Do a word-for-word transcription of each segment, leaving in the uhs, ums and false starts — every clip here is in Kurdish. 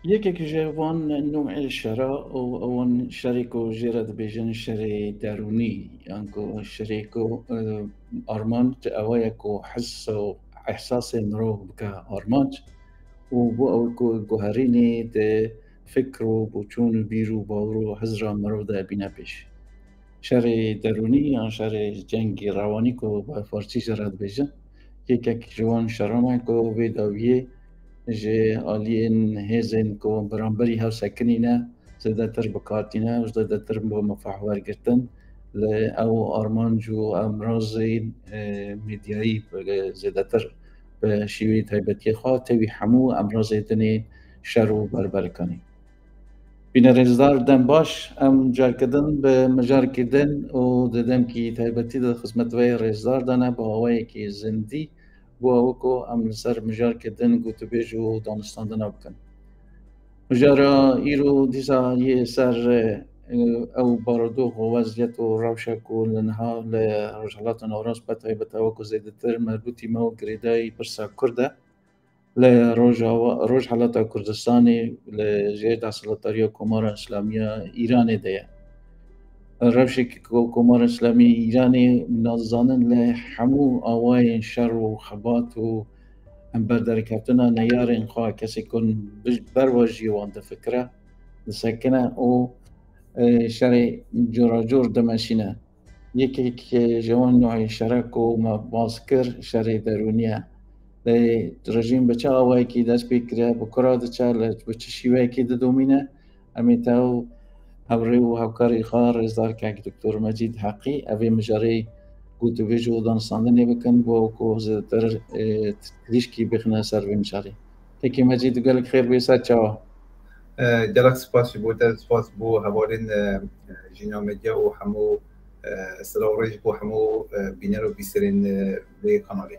Yekek ji van nû'ê şera û ewan şerê ku jê re dibêjin şerê derûnî, yan ku şerê ku, e, armanc ewa ye ku his û ehsasê mirov bike armanc û bo ew ku guherînê di fikr û boçûn û bîr û bawer û hizra mirov de bîne pêş. Şerê derûnî yan şerê cengî rewanî ku bi farsî jê re dibêjin, yekek ji wan şeran e ku vê dawiyê ji aliyên hêzên ku beramberî hev sekinîne zêdetir bi kar tîne û zêdetir bo mifah wergirtin li ew armanc û emrazên, e, medyayî, e, zêdetir bi şîweyê taybetiyê xwe tevî hemû emrazê din ên şer û berberikanî. Bînerêzdar, dem baş. Em carke din bi mijarkê din û di demkî taybetî de xizmet vê rêzdar de ne bi awayekî zindî, bo ew ku em li ser mijarkê din gotûbêj û danûstandina bikin. Mijara îro dîsa yê ser, e, ew barodox û weziyet û rewşa ku li niha li Rojhilata Navrast be taybet ew ku zêdetir merbûtî me û girêdayî pirsa Kurd e. Li Rojava-, Rojhelata Kurdistanê li jêr desthilatdariya Komara Îslamî ya Îranê de ye. Rewşekî ku Komara Îslamî Îranê nazanin li hemû awayên şer û xebat û em berderkeftina neyarên xwe kesê ku bi-, berwa jî wan difikire, disekine û, e, şerê coracor dimeşîne. Yekek, e, ji wan nû'ê şere ku me bas kir, şerê derûnî ye. Lê rejîm bi çi awayekî dest pê kiriye, bi kura diçe, li, bi çi şîweyekî didomîne, em ê te û hevrê û hevkarê xwe rêzdar kek Doktor Mecîd Heqî, ev ê mijarê gotûbêj û danûstandinê bikin, bo ku zêdetir, e, tirîşkî bixine ser vê mijarê. Kekê Mecîd, gelek xêr bê, ser çawa? E, gelek spas ji bo te, spas bo hevalên, e, Jîna Medya û hemû, e, silav rêj bo hemû, e, bîner û bîserên, e, vê kanalê.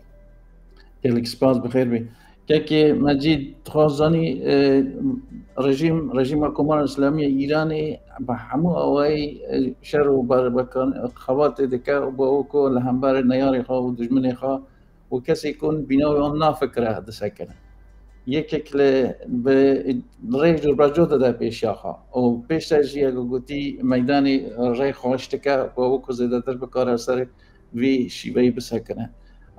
Gelek spas, bi xêr bê. Kekê Mecîd, dixwazanî, e, rejîm, rejîma Komara Îslamî ya Îranê bi hemû awayî, e, şer û berbekan-, xebatê dike û bo ew ku li hember neyarê xwe û dijminê xwe û kesê ku bîna wan nafikire disekine. Yekek li bi rêj û reco dide pêşiya xwe û pêşte jî, ya ku gotî, meydanê rê xweş dike, bo ew ku zêdetir bikare ser vî şîveyî bisekine.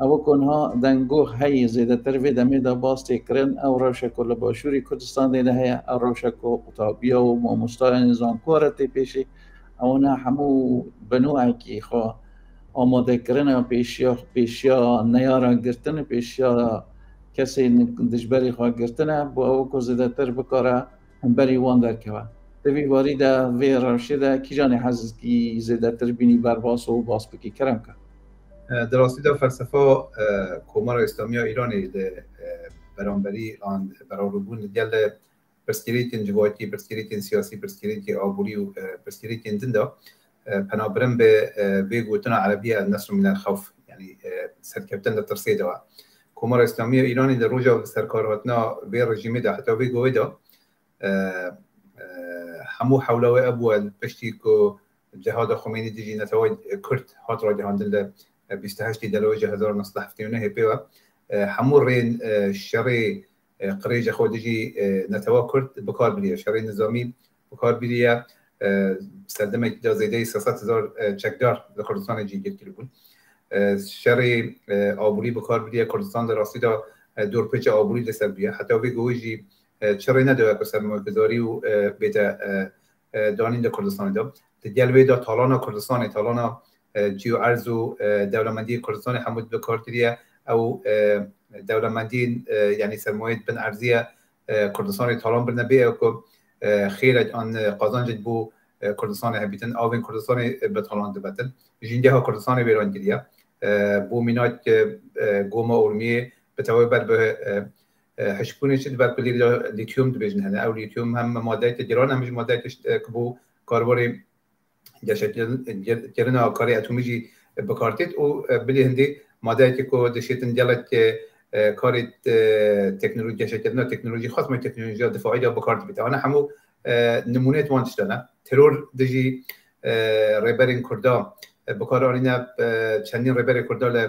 Ew ku niha denggoh heye, zêdetir vê demê de bas tê kirin, ew rewşe ku li Başûrê Kurdistanê de heye, ew rewşe ku qutabiya û mamostayên zankowa re tê pêşê, ewana hemû bi nû'ekî xwe amadekirine pêşiya, pêşiya neyara girtin, pêşiya kesên dijberê xwe girtine, bo ew ku zêdetir bikare hemberî wan derkeve. Di vî warî de, vê rewşê de kîjanê hez dikî zêdetir bînî berbas û bas bikî? Kerem ke. E, di rastî de felsefa, e, Komara Îslamî ya Îranê li, e, beramberî an berarûbûn li gel pirsgirêkên civakî, pirsgirêkên siyasî, pirsgirêkê aborî û, e, pirsgirêkên din de, e, penabirin bi, e, vê gotina erebî "El Nesru Minel Xewf", yanî, e, serkeftin li tirsê de ye. Komara Îslamî ya Îranê li roja bi serkarhatina vê rejîmê de, heta vê govê de, e, e, hemû hewla wê ev bû, li piştî ku cihada Xumênî dijî netewa Kurd hat ragihandin li, e, bîst û heştê Delawêja hezar û neh sed û heftê û nehê pê ve, e, hemû rêyên, e, şerê, e, qirêja xwe dijî, e, netewa Kurd bi kar biriye. Şerê nizamî bi kar biriye. E, serdemekî de zêdeyî sê sed hezar, e, çekdar li Kurdistanê cîgir kiribûn. E, şerê, e, aborî bi kar biriye. Kurdistan di rastî de, e, dorpêça aborî li ser bûye. Heta vê govê jî, e, çi rê nedaye ku sermayeguzarî û, e, bête, e, e, danîn li Kurdistanê de. Di gel wê de talana Kurdistanê, talana, e, cî û erz û, e, dewlemendiyê Kurdistanê hemû bi kar kiriye. Ew, e, dewlemendiyên, e, yanî sermayeyê di bin erzî ye, e, Kurdistanê talan birine bê ew ku, e, xêrek an, e, qazancek bo, e, Kurdistanê hebîtin, avên Kurdistanê, e, bi talan dibetin. Jîngeha Kurdistanê wêran kiriye. E, bo mînak, e, e, goma Urmiyê bi tevayî ber bi, e, e, hişkbûnê çi dibe ku lê lîtyum dibêjin hene. Ew lîtyum hem madeyeke giran, hem jî madeyeke, e, ku bo karwarê geşekirin-, kirina karê etomî jî bi kar têt û, e, bilî hindî madeyekê ku dişêtin gelek, e, e, karê, e, teknoloji, geşekirina teknolojî, xwest me teknolojiya difaî de bi kar dibît. Ana hemû, e, nimûneyê wan tiştan e. Teror dijî, e, rêberên Kurda, e, bi kar anîne, e, çendîn rêberê Kurda li,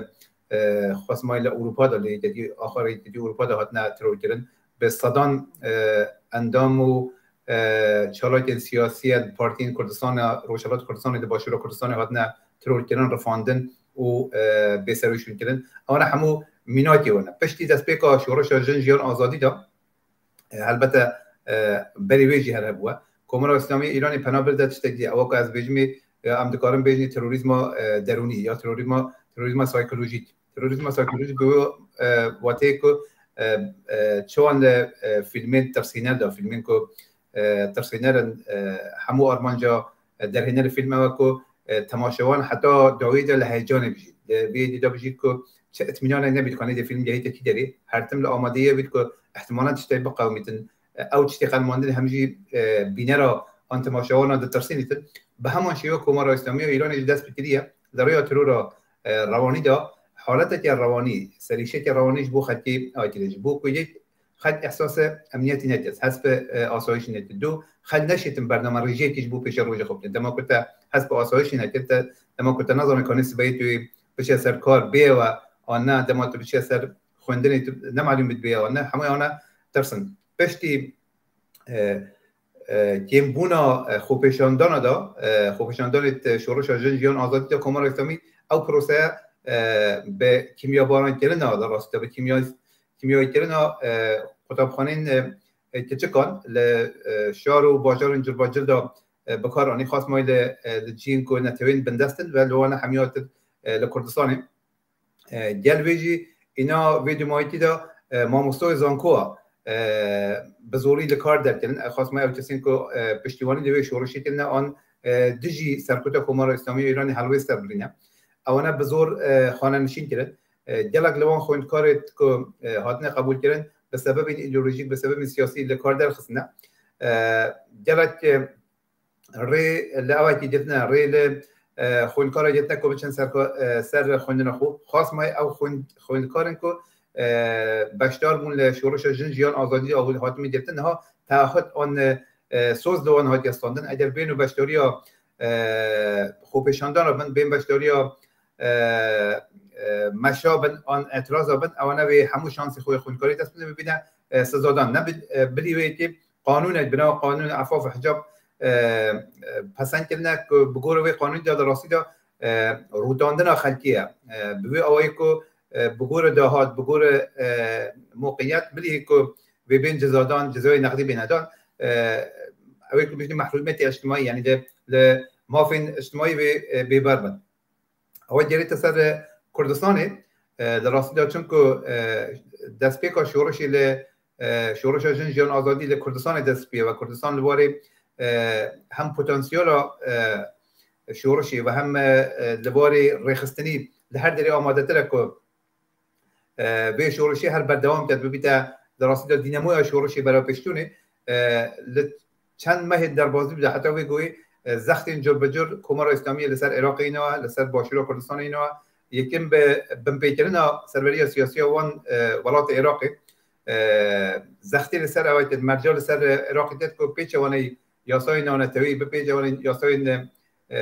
e, xwest me li Ewropa de, li yekî axarê yekî Ewropa de hatine teror kirin. bi sedan e, endam û e, çalakên siyasî yên partiyên Kurdistanê, Rojhilat Kurdistanê di Başûra Kurdistanê hatine terorkirin, rifandin û e, bêserûşûn kirin. Ewana hemû mînakê wan e. Piştî destpêka şoreşa Jin Jiyan Azadî de, e, helbete e, berî wê jî her hebûye. Komara Îslamî Îranê pena bir de tiştek diye. Ewa ku ez bêjimê, e, em dikarin bêjinê terorîzma e, derûnî ya terorîzma, terorîzma psîkolojîk. Terorîzma psîkolojîk bi wê e, wateyê ku e, e, çawan li e, fîlmên tirsîner de, fîlmên ku e, tirsîner in, e, hemû armanca e, derhênerê fîlm ew e ku e, temaşewan heta dawî de li heyecanê bijîn. Li vê yekê de bijît ku çi itmînanek nebît, kanê dê fîlm gehîte kî derê. Her tim li amadeyî bît ku ihtimalan tiştê biqewimîtin. E, ew tiştê qelmandin hem jî e, bînera an temaşewana ditirsînîtin. Bi heman şêwe Komara Îslamî ya Îranê jî dest bi kiriye. Li rêya terora e, rewanî de haleteke rewanî, serîşeke rewanî ji bo xelkê akiriye. Ji bo ku yek xelk ehsase emniyetî neke, hespe e, asayişî neke. Du, xelk neşêtin bername rijiyekî ji bo pêşerojê xwe bikin. Dema ku te hespe asayişî neke, te dema ku te nezane kanê sibeyê tu biçe ser kar bêye we an ne, dema tu biçe ser xwendinê tu ne malûm bit bêye an ne, hemû wana tirsin. Piştî e, e, kêmbûna e, xwepêşandana da, e, xwepêşandanê te şoreşa Jin Jiyan Azadî de Komara Îslamî ew proseye e, bi kîmyabaran kirina da, rastî de bi kîmya kîmyayîkirina e, qutabxanên e, e, kiçikan li e, şar û bajarên cirbacir de e, bi kar anî, xas mayî li, e, li cihên ku netewên bindest in ve li wana hemiyatir e, li Kurdistanê. E, gel vê jî îna vê dumayîtî de e, mamostoyê zankoa e, bi zorî li kar derkirin. E, xas mayî ew kesên ku e, piştîwanî li vê şoreşê kirine an e, dijî serkota Komara Îslamî ya Îranê helwêst ser birîne. Ewana bi zor e, xanenişîn kirin. E, gelek li wan xwendkarê ku e, hatine qebûlkirin bi sebebên îdeolojîk, bi sebebên siyasî li kar derxistine. E, gelek e, rê li ewekî girtine, rê li e, xwendkara girtine ku biçin ser, e, ser xwendina xwe. Xas mayî ew xwend-, xwendkarên ku e, beşdar bûn li şoreşa Jin Jiyan Azadî de hatime girtin, niha teahhut an e, soz li wan hatiye standin. Eger bên û beşdariya e, xwepêşandana bin, bên beşdariya e, e, meşa bin an etiraza bin, ewana wê hemû şansê xwe yê xwendkarî dest bidin, bibîne e, sizadan. Ne bi, e, bilî wê yekê qanûnek, bi nava qanûn efaf û hicab e, e, pesend kirine ku bi gorî wê qanûnî de di rastî de e, rûdandina xelkê ye. E, bi wê awayî ku e, bi gorî dahat, bi gorî e, moqiyet, bilî ku vê bên cezadan, cezayê nexdî bêne dan, e, ew ê ku bijî mehrûmiyetê îctimaî, yanî li, li mafên îctimaî wê e, bêber bin. Ew gerîte ser e, Kurdistanê, e, li rastî de çimku e, destpêka şoreşê li e, şoreşa Jin Jiyan Azadî li Kurdistanê dest pê ve. Kurdistan li warê e, hem potansiyela e, şoreşê ve hem e, li warê rêxistinî li her derê amadetir e ku e, vê şoreşê her berdewam ket, bibîte di rastî de dînamoya şoreşê berepêştûnê. E, li çend mehên derbazbû de heta vê goyê e, zextên cur bi cur Komara Îslamiyê li ser Iraqê înawe, li ser Başûra Kurdistanê înawe. Yekim bi binpêkirina serweriya siyasî ya wan e, welatê Iraqê. E, zextê li ser ew ket, merca li ser Iraqê ket ku pêçewaneyî yasayên navneteweyî, bi pêçewaneyî yasayên e,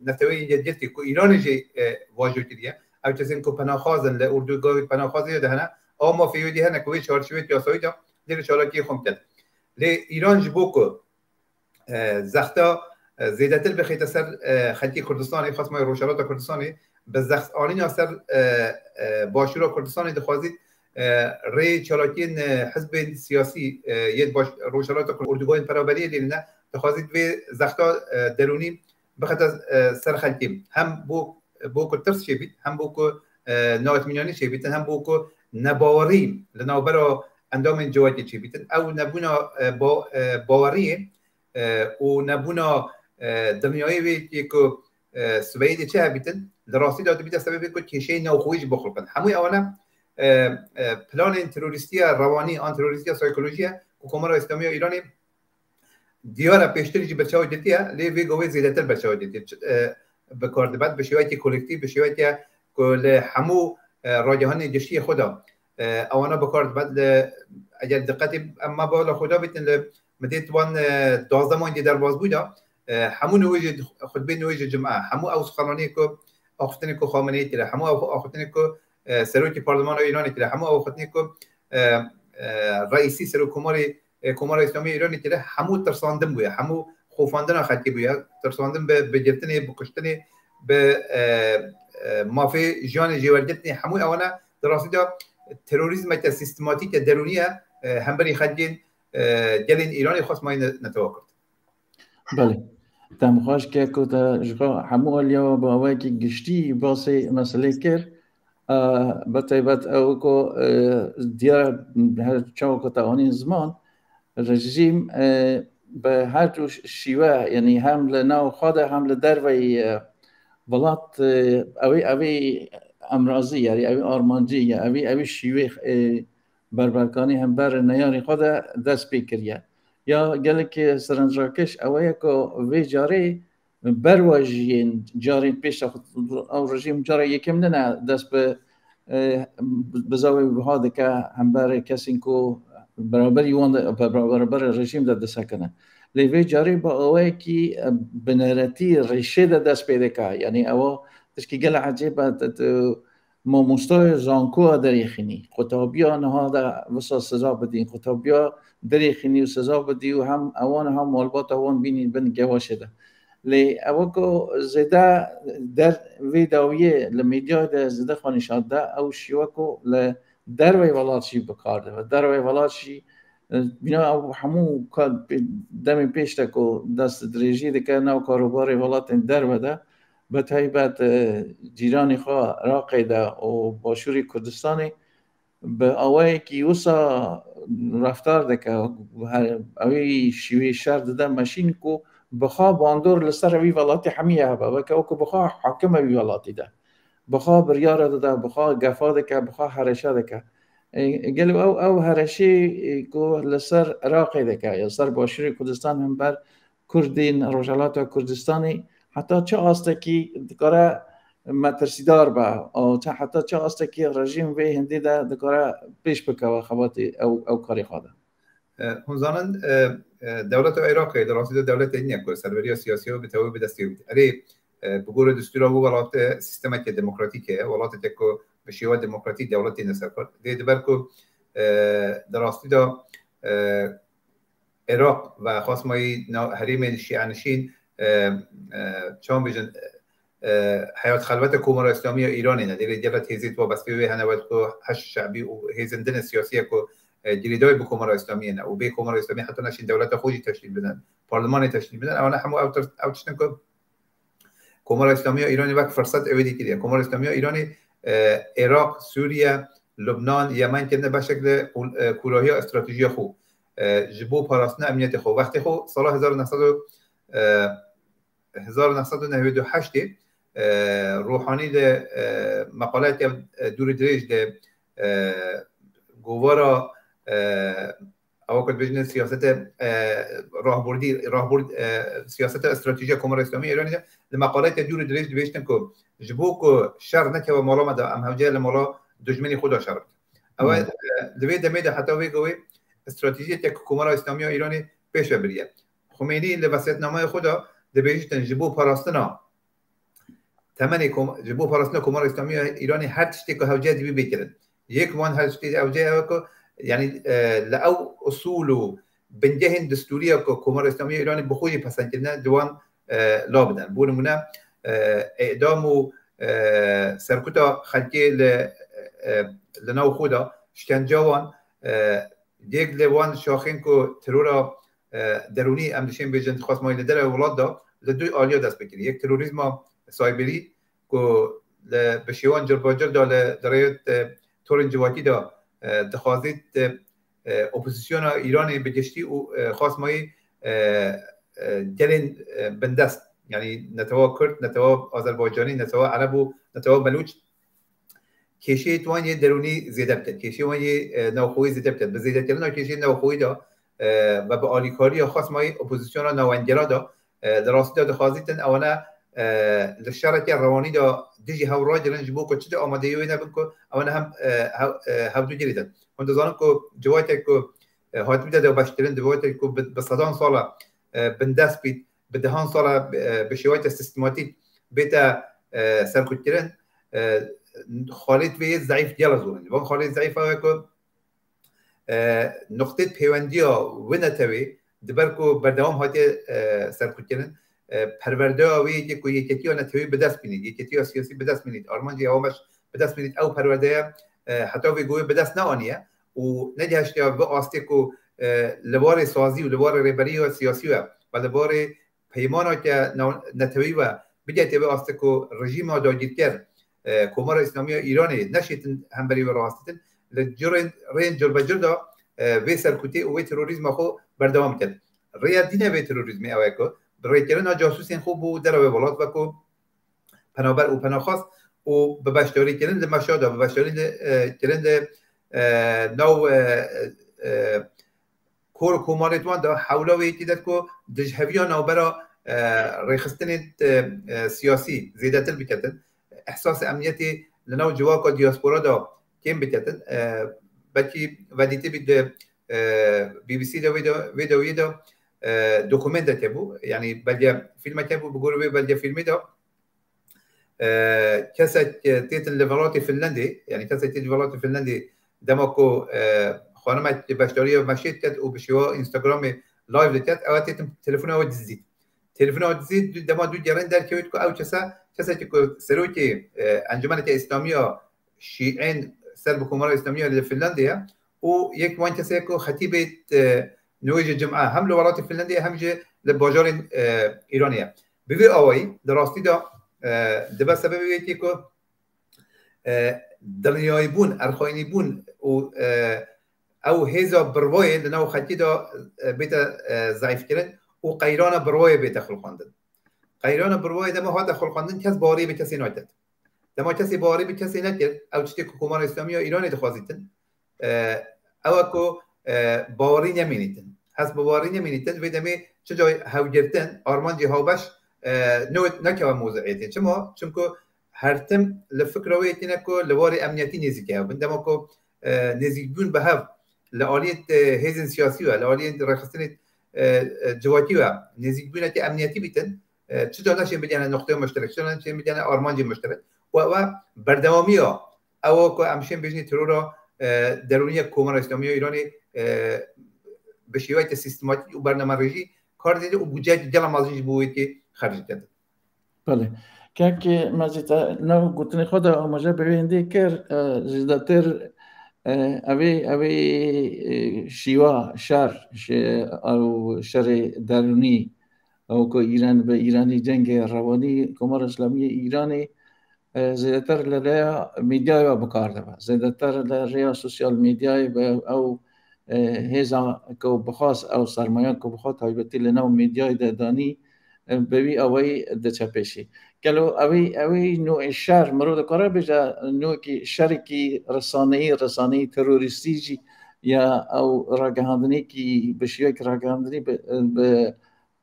neteweyên yekgirtî ku Îranê jî e, vajo kiriye. Ew kesên ku penaxwaz in li ordûgahê penaxwazê de hene, ew mafê wê dî hene ku wê çarçoveyê yasayî de dê li çalakiyê xwe biket. Lê Îran ji bo ku e, zexta e, zêdetir bixête ser e, xelkê Kurdistanê, xasmayê Rojhilata Kurdistanê, bi zext anîna ser e, e, Başûra Kurdistanê dixwazît e, rê çalakiyên e, hizbên siyasî e, yê baş Rojhilata Kurd, ordûgahên peraberiyê lênine, dixwazît vê zexta e, derûnî bixete e, ser xelkê. Hem bo, bo ku tirs çêbît, hem bo ku e, naitmînanî çêbîtin, hem bo ku nebawerî li navbera endamên civakê çêbîtin. Ew nebûna e, ba, e, baweriyê e, û nebûna e, dinyayê wê yekê ku e, sibeyê dê çi hebîtin, li rastî de dibîte sebebê ku kêşeyên navxweyî jî bixulqin. Hemû ewana e, e, planên terorîstiya rewanî an terorîstiya psîkolojî ye ku Komara Îslamî ya Îranê diyar e, pêştir jî berçaw girtiye, lê vê govê zêdetir berçaw girtiye. Ç-, e, bi kar dibet, bi şêwekê kolektîf, bi şêwekê ku li hemû e, ragihanên giştiyê xwe de e, ewana bi kar dibet. Li, eger diqetê em me bala xwe da bîtin, li midê wan e, duwazdeh mangê derbas bû de e, hemû nûêjê, xutbê nûêjê cum'e, hemû ew sixananiyê ku axiftinê ku Xameneî kire, hemû ew axiftinê ku e, serokê parlemana Îranê kire, hemû ew axiftinê ku e, e, reîsî serokkomarê, e, Komara Îslamî ya Îranê kire, hemû tirsandin bûye, hemû xofandina xelkê bûye, tirsandin bi, bi girtinê, bi kuştinê, bi, e, e, mafê jiyanê jêwergirtinê, hemû ewana di rastî de terorîzmeke sîstematîk e, derûnî ye, e, hemberî xelkên, e, gelên Îranê xwest mayî ne-, netewa Kurd. Belê. Dem xweş ke ku te ji xwe hemû aliya we bi awayekî giştî basê meselê kir. E, bi taybet ew ku, e, diyar her çawa ku te anîn ziman, rejîm, e, bi her du şîwe, yanî hem li nav xwe de hem li derveyî, e, welat, e, ew ê, ew ê emrazî, yanî ew ê armancî ye, ew ê, ew ê şîwê, e, berberkanî hember neyarî xwe de dest pê kiriye. Ya gelek, e, sirincakiş ew ye ku vê carê berwa ji yên carên pêş de xwe, ew rejîm cara yekem nine dest bi, e, bizawê wiha dike hember kesên ku beraberî wan de, beraber rejîm de disekine. Lê vê carê bi awayekî, e, bineretî rêşê de dest pê dike. Yanî ewa tişkî gelek ecêb e, tu, tu, mamosta zankoya derêxînî, qutabiya niha de wisa siza bidîn, qutabiya derêxînî û siza bidî û hem ewan hem malbata wan bînî bin gewaşê de. Lê ew ku zêde der vê dawiyê li medyayê de zêde xwe nîşan de, ew şîwe ku li derveyî welat jî bi kar dibe. Derveyî welat jî, e, bîna ew hemû ka-, demê pêş de ku dest dirêjî dike nav karobarê welatên derve de, bi taybet, e, cîranê xwe Iraqê de û Başûrê Kurdistanê bi awayekî wisa reftar dike, her, ew ê şîwê şer dide meşîn ku bi xwe bandor li ser vî welatî hemî hebe, weke wekî bi xwe hakim e vî welatî de. Bi xwe biryara dide, bi xwe gefa dike, bi xwe hereşa dike. E, gelo ew, ew hereşê, e, ku li ser Iraqê dike, ya ser Başûrê Kurdistan hember Kurdên Rojhilata Kurdistanê heta çi astekî dikare metirsîdar be, û çi, heta çi astekî rejîm vê hindê de dikare pêş bikeve xebatê ew, ew karê xwe de? E, hûn zanin, e, e, dewleta Iraqê di rastî de dewletê nîne ku serweriya siyasî bi tewî bi destê wî. Erê, e, bi gorî destûra wî welat, e, sîstemeke demokratîk heye, welateke ku bi şêwe demokratîk dewlet têne ser kar. Lê diber ku, e, di rastî de, e, Iraq ve xwest mayî na-, herêmên şîenişîn, e, e, çawan bêjin, e, heyat xelwete Komara Îslamî ya Îranê ne. Lê gelek hêzê tu wabestê wê hene wek ku Heşd Şebî û hêzên din siyasî ye ku, e, girêdayî bi Komara Îslamiyê ne û bê Komara Îslamî heta neşîn dewleta xwe jî teşkîl bidin, parlemanê teşkîl bidin. Ewana hemû ew tir-, ew tiştin ku Komara Îslamî ya Îranê wek firset ew ê dîkiriye. Komara Îslamî ya Îranê, e, Iraq, Sûriye, Lubnan, Yemen kirine beşek li qul-, e, kûrahiya stratejiya xwe, e, ji bo parastina emniyetê xwe. Wextê xwe sala hezar û neh sed û, e, hezar û neh sed û newêd û heştê, e, Ruhanî li, e, meqaleyeke, e, dûr û dirêj li, e, govara, e, ewa ku dibêjin siyasete, e, rahbordî, rahbord, e, siyasete stratejiya Komara Îslamî ya Îranê de li meqaleyeke dûr û dirêj dibêjtin ku ji bo ku şer nekeve mala me de, em hewce li mala dijminê xwe de şer bikin. Ew e, Hmm. e, di vê demê de heta vê gavê stratejiyeke ku Komara Îslamî ya Îranê pêş ve biriye. Xumênî li vesiyetnameya xwe de dibêjtin ji bo parastina temenê kom-, ji bo parastina Komara Îslamî ya Îranê her tiştê ku hewce dibî bê kirin. Yek wan her tiştê hewce ew e ku, yanî, e, li ew usul û bingehên destûrî ya ku Komara Îslamî ya Îranê bi xwe jî pesend kirine, di wan, e, la bidin. Bo nimûne, e, îdam û, e, serkuta xelkê li, e, li nav xwe de, şkenca wan, e, yek li wan şaxên ku terora, e, derûnî, em dişên bêjin, xwest mayî li derve welat de, li du aliya dest pê kiriye. Yek terorîzma cyberî ku li, bi şêwan cirbacir de li, di rêya, e, torên civakî de, e, dixwazît, e, e, opozisyona Îranê bi giştî û, e, xwest mayî, e, e, gelên, e, bindest, yanî netewa Kurd, netewa Azerbaycanî, netewa Ereb û netewa Belûç, kêşeyê wan yê derûnî zêde bikin, kêşeyê wan yê, e, navxweyî zêde bikin. Bi zêdekirina kêşeyê navxweyî de, e, ve bi alîkariya xwest mayî opozisyona navengera de, e, di rastî de dixwazîtin ewana, e, li şereke rewanî de dijî hev ragirin, ji bo ku çi de amadeyî wê nebin ku ewana hem, e, hev-, e, hevdû girêdin. Hûn dizanin ku ciwatek ku, e, hatibû de beşkirin, ciwatek ku bi, bi sedan sala, e, bindest bît, bi dehan sala, e, bi şêwayeke sîstematîk bête, e, serkutkirin, e, xalê vê yê zeîf gela zor in. Van xalê zeîf ew e ku e, nuqtê pêwendiya wê netewê, di ber ku berdewam hatiye, e, serkutkirin, e, perwerdeya wê yekê ku yeketiya netewî bi dest bînît, yeketiya siyasî bi dest bînît, armancê hewa meş bi dest bînît, ew perwerdeya, e, heta vê guhê bi dest neaniye û negihiştiye bi astê ku, e, li warê sazî û li warê rêberiya siyasî ve ve li warê peymaneke nav-, netewî ve bigihête vê astê ku rejîma dagirker, e, Komara Îslamî ya Îranê neşêtin hemberî wê rawestîtin, li curên, rên curbecur de, e, vê serkutî û wê terorîzma xwe berdewam bikin. Rêya dîne vê terorîzmê ew e ku bi rêkirina casûsên xwe bo derewê welat ve ku penaber û penaxwaz û bi beşdarîkirin li meşa de, bi beşdarî li, e, kirin li, e, nav, e, e, kor û komarê wan de hewla wê yekî de ku dijheviya navbera, e, rêxistinên, e, e, siyasî zêdetir biketin, ehsasê emniyetê li nav civaka diaspora de kêm biketin. E, belkî vedîtî bî di, e, B B C de vê de, vê de, wê de, e, dokumenteke bû, yanî belge filmeke bû, bi gorî wê belge filmê de, e, kesek, e, têtin li welatê Finlandê, yanî kesek têtin li welatê Finlandê, dema ku, e, xanimek beşdariya meşê diket û bi şêwa Instagramê live diket, ew têtin telefona wê dizdît. Telefona wê dizdît, dema dû gerên derkevît ku ew kese, kesekî ku serokê, e, Encûmeneke Îslamî ya Şîên ser bi Komara Îslamî ya li Finlandê ye û yek wan kesê ku xetîbê, e, nûêjê cim'e hem li welatê Finlandê ye hem jî li bajarên, e, Îranê ye. Bi vê awayî, di rastî de, e, dibe sebebê wê yekê ku, e, dinyayîbûn, erxayînîbûn û, e, ew hêza birwayê li nav xelkê de, e, bête, e, zeîfkirin û qeyrana birwayê bête xulqandin. Qeyrana birwayê dema hate xulqandin, kes bawerî bi kesê naket. Dema kesê bawerî bi kesê nekir, ew tiştê ku Komara Îslamî ya Îranê dixwazîtin, e, ew e ku, e, bawerî nemînîtin. Hest bi bawerî nemînîtin, vê demê çi cay hewgirtin, armancî hawbeş, e, ne-, nekeve mewzuetê. Çima? Çimku her tim li fikra wê yekî ne ku li warê emniyetî nêzîkî hev bin. Dema ku, e, nêzîkbûn bi hev li aliyê, e, hêzên siyasî ve, li aliyê rêxistinê, e, e, civakî ve nêzîkbûneke emniyetî bîtin, e, çi cana şên bigihene noqteyê muşterek, çi cana şên bigihene armancê muşterek. Û ew e berdewamiya ew ku em şên bêjinî terora, e, derûnî ya Komara Îslamî ya Îranê, e, bi şêweyeke sîstematîk û bernamerêjî kar dide û budceyeke gela mezin ji bo wê yekê xerc dike. Belê. Kek Mezîd, e, nav gotinê xwe de amaje bi wê hindê kir, e, zêdetir, e, evê, evê, e, şîwa şer, şe-, ew şerê derûnî, ew ku Îran bi Îranî cengê rewanî Komara Îslamî yê Îranê, e, zêdetir li rêya medyayê ve bi kar dibe. Zêdetir li rêya sosyal medyayê bi ew, e, hêza ku bixwast, ew sermaya ku bixwast taybetî li nav medyayê de danî, e, bi wî awayî diçe pêşî. Gelo ewî, ewî nû şer mirov dikare bêje nûkî şerekî resaneyî, resaneyî terorîstî jî ya ew ragihandinekî bi şêwekî ragihandinî bi, bi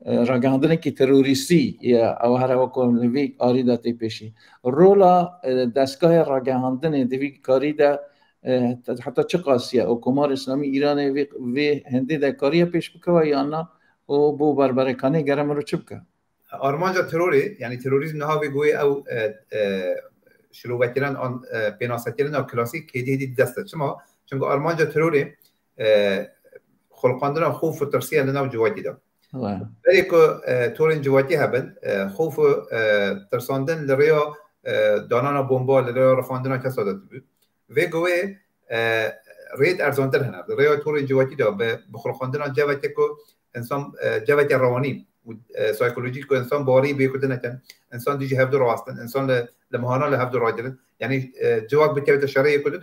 e, ragihandinekî terorîstî ye, ew here wekû li vî karî de tê pêşî. Rola, e, destgahê ragihandinê di vî karî de, e, heta, heta çi qas ye? Û Komar Îslamî Îranê vî, vî hindê de kariye pêş bikeve yan na? Û bo berberekanê gere mirov çi bike? Armanca terorê, yanî terorîzm niha vê goyê ew, e, e, şirovekirin an, e, pênasekirina klasîk hêdî hêdî di dest de. Çima? Çimku armanca terorê, e, xulqandina xof û tirsiya li nav civakî de. Wa. Berê ku, e, torên civakî hebin, e, xof û, e, tirsandin li rêya, e, danana bomba, li rêya rifandina kesa de dibû. Vê govê, e, rêd erzantir hene. Li rêya torên civakî de bi, bi xulqandina ceveke ku insan, e, ceveke rewanî û, e, psîkolojîk ku insan bawerî bi yekû nekin, insan dijî hevdu rawestin, insan li, li mehana li hevdu ragirin. Yanî, e, civak bikevite şerê yekû de,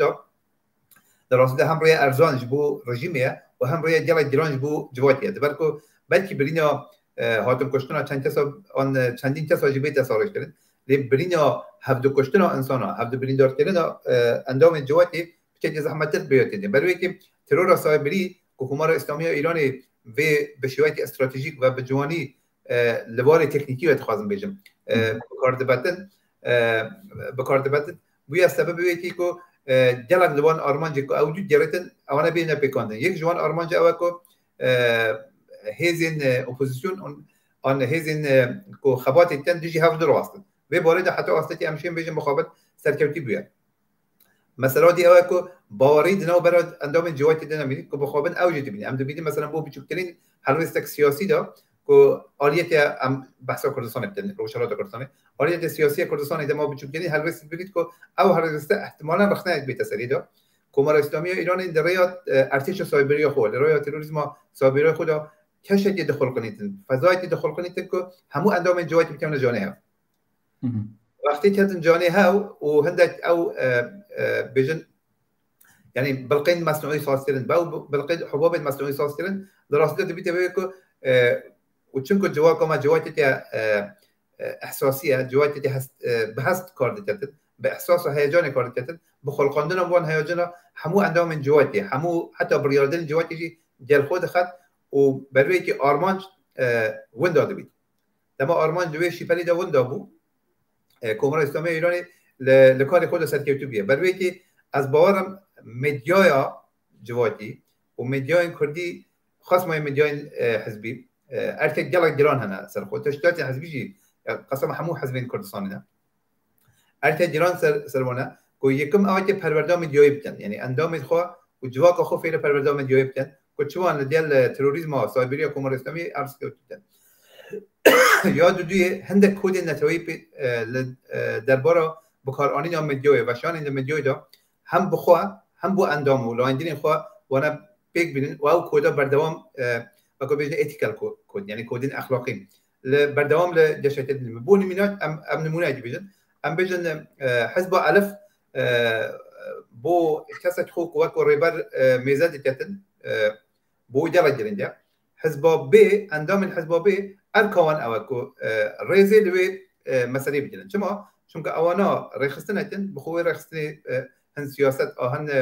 di rastî de hem rêya erzan ji bo rejîmê ye û hem rêya gelek giran ji bo civakê ye. Di ber ku belkî birîna, e, hatin kuştina çend kesa, an, e, çendîn kesa jî bête sarêjkirin. Lê birîna hevdû kuştina insana, hevdû birîndarkirina, e, endamên civakê piçekî zehmettir bê têdî. Ber wê yekê terora Saybirî ku Komara Îslamî ya Îranê vê bi şêweyekî stratejîk ve bi ciwanî, e, li warê teknîkî ve dixwazim bêjim, e, Hı. bi kar dibetin, e, bi kar dibetin. Bûye sebebê wê yekê ku, e, gelek li wan armancê ku ew dû digerêtin, ewana bêne pêkandin. Yek ji wan armancê ew e ku, e, hêzên, e, opozîsyon an, an hêzên, e, ku xebatê dikin dijî hev dirawestin. Vê barê de heta astekî em şên bêjin mixabin serkewtî bûye. Mesela dî ew e ku bawerî di navbera endamên civakê de nemînî ku bixwabin ew jî dibînin. Em dibînin mesela bo biçûktirîn helwêstek siyasî de ku aliyetê em behsa Kurdistanê bikin, Rojhilata Kurdistanê. Aliyetê siyasî ya Kurdistanê dema biçûktirîn helwêst dibînît ku ew helwêste ihtimalan rexneyek bête serê de. Komara Îslamî ya Îranê li rêya, e, artêşa sayberiya xwe, li rêya terorîzma sayberiya xwe de keşekê dixulqinîtin, fezayekê dixulqinîtin ku hemû endamên civakê bikevne canê hev. Hı hı. Wextê ketin canê hev û hindek ew, e, e, bêjin, yanî bilqên mesnûî sazkirin, be û bilqên hubabên mesnûî sazkirin, li rastî de dibîte wê ku, e, û çimku civaka me civakeke, e, e, ihsasî ye, civakeke hest, e, bi hest kar diketin, bi ihsas û heyecanê kar diketin, bi xulqandina wan heyecana hemû endamên civakê, hemû heta biryardanên civakê jî gel xwe dixet û ber wê yekê armanc, e, winda dibît. Dema armanc di wê şîpelî de winda bû, e, Komara Îslamî ya Îranê li, li karê xwe de serkewtû bûye. Ber wê yekê ez bawer im medyaya civakî û medyayên kurdî, xasmayê medyayên, e, hizbî, e, erkek gelek giran hene ser xwe. Teşkîlatên hizbî jî, ya, qasema hemû hizbên Kurdistanê ne. Erke giran ser, ser wan e ku yekim awakê perwerda medyayê bikin. Yanî endamên xwe û civaka xwe fêrê perwerda medyayê bikin. Ku çi wan li gel, e, terorîzma sayberiya Komara Îslamî erzkewt bikin. Ya duduyê hindek kodên neteweyî pê, e, li, e, derbara bikaranîna medyayê, veşanên li medyayê de hem bi xwe hem bo endam û layîndirên xwe wana pêk bînin û ew koda berdewam, e, weke bêjin ethical ko-, code, yanî kodên exlaqî li berdewam li geşeke din. Bo nimûne em, em nimûneyekî bêjin. Em bêjin, e, Hizba Elif, e, bo kesek xwe ku wek rêber, e, mêze diketin, e, bo wî gelek giring e. Hizba B, endamên Hizba B, erka wan ew e ku, e, rêzê li wê, e, meselê bigrin. Çima? Çunke ewana rêxistinek in, bi xwe wê rêxistinê, e, hin siyaset a hin, e,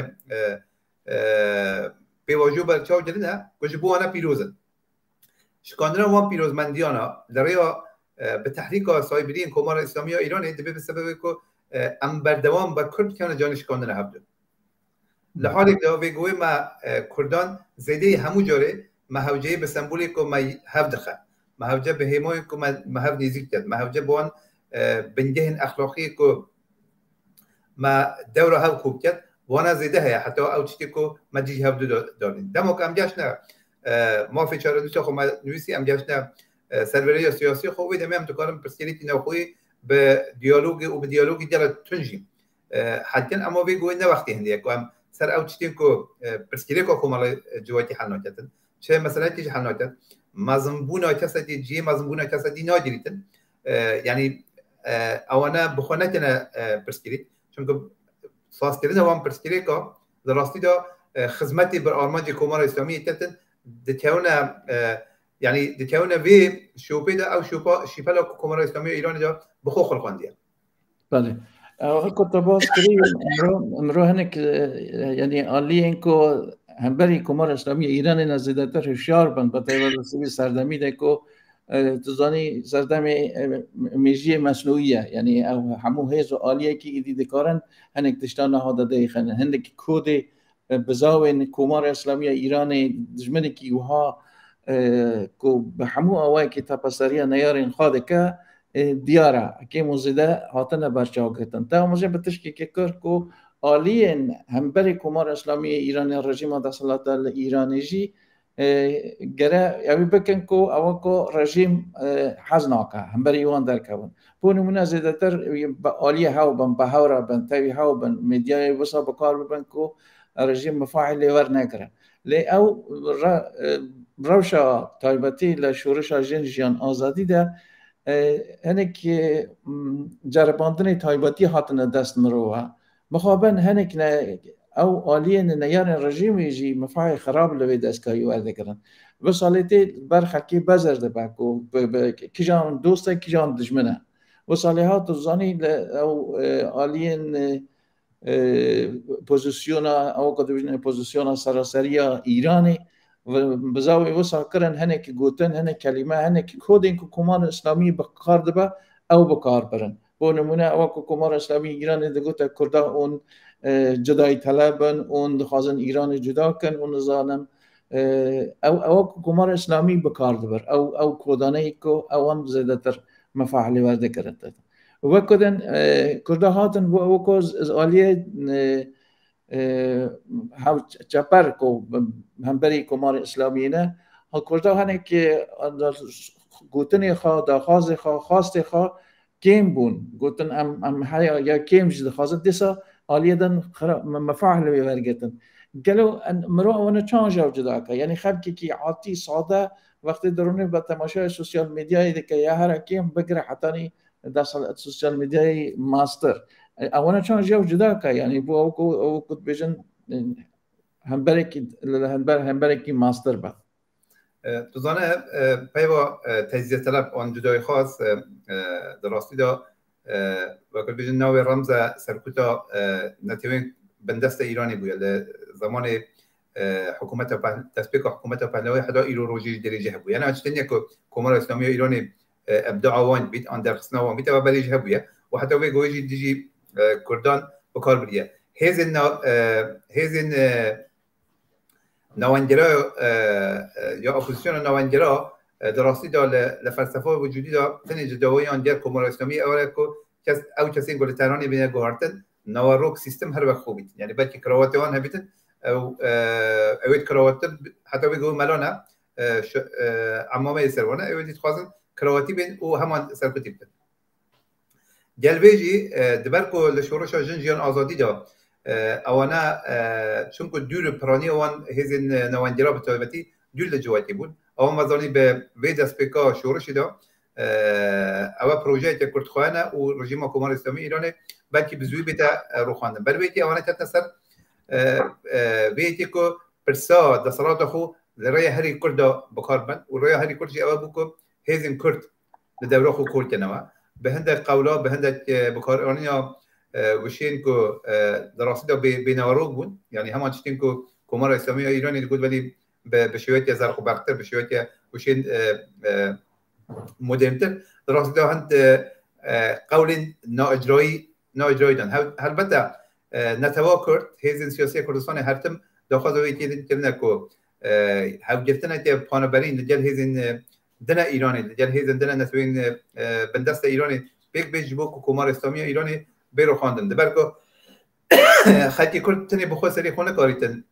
e, pêvajo berçaw kirine ku ji bo wana pîroz in. Şikandina wan pîrozmendiyana li rêya, e, bi tehrîka saybiriyên Komara Îslamî ya Îranê dibe bi sebebê ku, e, em berdewam be Kurd kevne canê şikandina hevdû. Li halek de vê guhê me, e, Kurdan zêdeyî hemû carê me hewceyî bi sembolê ku me hev dixe. Me hewce bi hêmoyên ku me, me hev nêzîk diket. Me hewce bi wan, e, bingehên exlaqiyê ku me dewra hev kû biket, wana zêde heye, heta ew tiştê ku me dijî hev du da-, dabîn. Dema ku em geştine, e, mafê çarenûsa xwe me nivîsî, em geştine, e, serweriya siyasî xwe, wê demê em dikarin pirsgirêkî navxweyî bi diyalogê û bi diyalogî gelek tund jî, e, hel kin. Ema vê guhê ne wextê hindê ye ku em ser ew tiştên ku, e, pirsgirêka komela, e, civakî hel naketin. Çi meseleyekî jî hel nake. Mezinbûna kesekî, cihê mezinbûna kesekî nagirîtin. E, yanî, e, ewana bi xwe nekene, e, pirsgirêk. Çunku sazkirina wan pirsgirêka di rastî de, e, xizmetê bi armancê Komara Îslamî yê ketin, dikewne, e, yanî dikewne vê şopê de, ew şopa, şîpela ku Komara Îslamî ya Îranê de bi xwe xulqandiye. Belê. Ew, wek ku te bas kirî, îmro, îmro hinek, e, yanî aliyên ku hemberî Komara Îslamî ya Îranê ne zêdetir hişyar bin, bi taybet li vî serdemî de ku, e, tu zanî serdemê, e, mêjiyê mesnûyî ye. Yanî ew hemû hêz û aliyekî êdî dikarin hinek tiştan niha de derxînin. Hindekî kodê, e, bizawên Komara Îslamî ya Îranê dijminekî wiha, e, ku bi hemû awayekî tepeseriya neyarên xwe dike, e, diyar e. Kêm û zêde hatine berçavgirtin. Te amûjê bi tiştekê kir ku aliyên hemberî Komara Îslamî ya Îranê, rejîma desthilata li Îranê jî, e, gere ew ê bikin ku ewa ku rejîm, e, hez nake, hemberî wan derkevin. Bo nimûne zêdetir bi aliyê hew bin, bi hew re bin, tevî hew bin, medyayê wisa bi kar bibin ku rejîm mifahê lê wernegire. Lê ew re-, e, rewşa taybetî li şoreşa jin, jiyan, azadî de, e, hinek, e, m, ceribandinê taybetî hatine dest mirova. Mixabin hinek ne, ew aliyên neyarên rejîmê jî mifahê xirab li vê destgahî werdigirin. Vê salê tê ber xelkê bezir dibe ku bi, bi, kijan dost e, kijan dijmin e. Vê salê hat dizanî li ew, e, aliyên, e, e, pozisyona, ew ku dibêjin pozisyona seraseriya Îranê, bi, bizawê wisa kirin, hinek gotin, hinek kelîme, hinek kodên ku Komara Îslamî bi kar dibe, ew bi kar birin. Bo nimûne, ewa ku Komara Îslamî Îranê digote Kurda hûn, e, cudayî teleb in, hûn dixwazin Îranê cuda kin û nizanim, e, ew, ewa ku Komara Îslamî bi kar dibir. Ew, ew kodaneyê ku ewan zêdetir mifah li wer dikirin. Wek ku din, e, Kurda hatin bo ew ku z-, z-, aliyê, e, e, hev çeper ku hemberî Komarê Îslamiyê ne, ha Kurda hinek, e, gotinê xwe, daxwazê xwe, xwastê xwe kêm bûn. Gotin, em, em heya ya kêm jî dixwazin. Dîsa aliyê din xira-, me, me fehl wê wergirtin. Gelo en, mirov ewana çawa ji hev cuda ke? Yanî xelkekî atî, sade, wextê dirûnê be temaşaya sosyal medyayê dike ya hera kêm bigire hetanî desel-, sosyal medyayê master. E, ewana çawa ji hev cuda ke? Yanî bû ew ku, ew ku dibêjin, e, hemberekî, li hember-, hemberekî master be. E, tu zane, e, peyva, e, tecziyeteleb an cudayî xwaz, e, e, di rastî de, e, weke bêjin navê remze serkuta, e, netewên bindesta Îranê bûye. Li zemanê, e, hikûmeta Peh-, destpêka hikûmeta Pehlewê heta îro rojê jî derê jî hebûye. Yanî ev tiştê niye ku Komara Îslamî ya Îranê, e, ebdaa wan bît, an derxistina wan bît, ew berê jî hebûye. Û heta vê goyê jî dijî, e, Kurdan bi kar biriye. Hêzên na-, e, hêzên, e, navengera, e, e, ya opozisyona navengera, e, di rastî de li, li felsefa wicudî de tenê cidawayiyan gel Komara Îslamî ew e ku kes, ew kesên ku li Tehranê bîne guhartin, nawerok sîstem her wek xwe bîtin. Yanî belkî kirawatê wan hebîtin, ew, e, ew ê kirawattir heta wê ku mela ne, e, şi-, e, emameyê ser wan e, ew ê dixwazin kirawatî bên û heman serkutî bikin. Gel vê jî, e, di ber ku li şoreşa jin jiyan azadî de, e, ewana, e, çimku dûr piranî wan hêzên, e, navengera bi taybetî dûr li civakê bûn. Ewan me zanî bi vê destpêka şoreşê de, e, ewe projeyeke kurtxweyan e û rejîma Komara Îslamî Îranê belkî bi zûyî bête, e, rûxandin. Ber wê yekê ewana ketine ser, e, e, vê yekê ku pirsa desthilata xwe li rêya herî kurd de bi kar bin û rêya herî kurd jî ewe bû ku hêzên kurd li dewra xwe kor kene we. Bi hindek qewla, bi hindek, e, bikaranîna, e, wişên ku, e, di rastî de bê-, bênawerok bûn. Yanî heman tiştên ku Komara Îslamî ya Îranê digot, belî bi, bi şêweke zerqberqtir, bi şêweke wişên, e, e, moderntir. Di rastî de hind, e, e, qewlên naicrayî, naicrayî dan. Hew-, helbete, e, netewa Kurd, hêzên siyasî ya Kurdistanê her tim daxwaza wê yekê din kirine ku, e, hevgirtineke paneberîn li gel hêzên, e, dine Îranê, li gel hêzên dine netewên, e, e, bindesta Îranê pêk bê ji bo ku Komara Îslamî ya Îranê bê rûxandin. Di ber ku xelkê Kurd tenê bi xwe serê xwe nikarîtin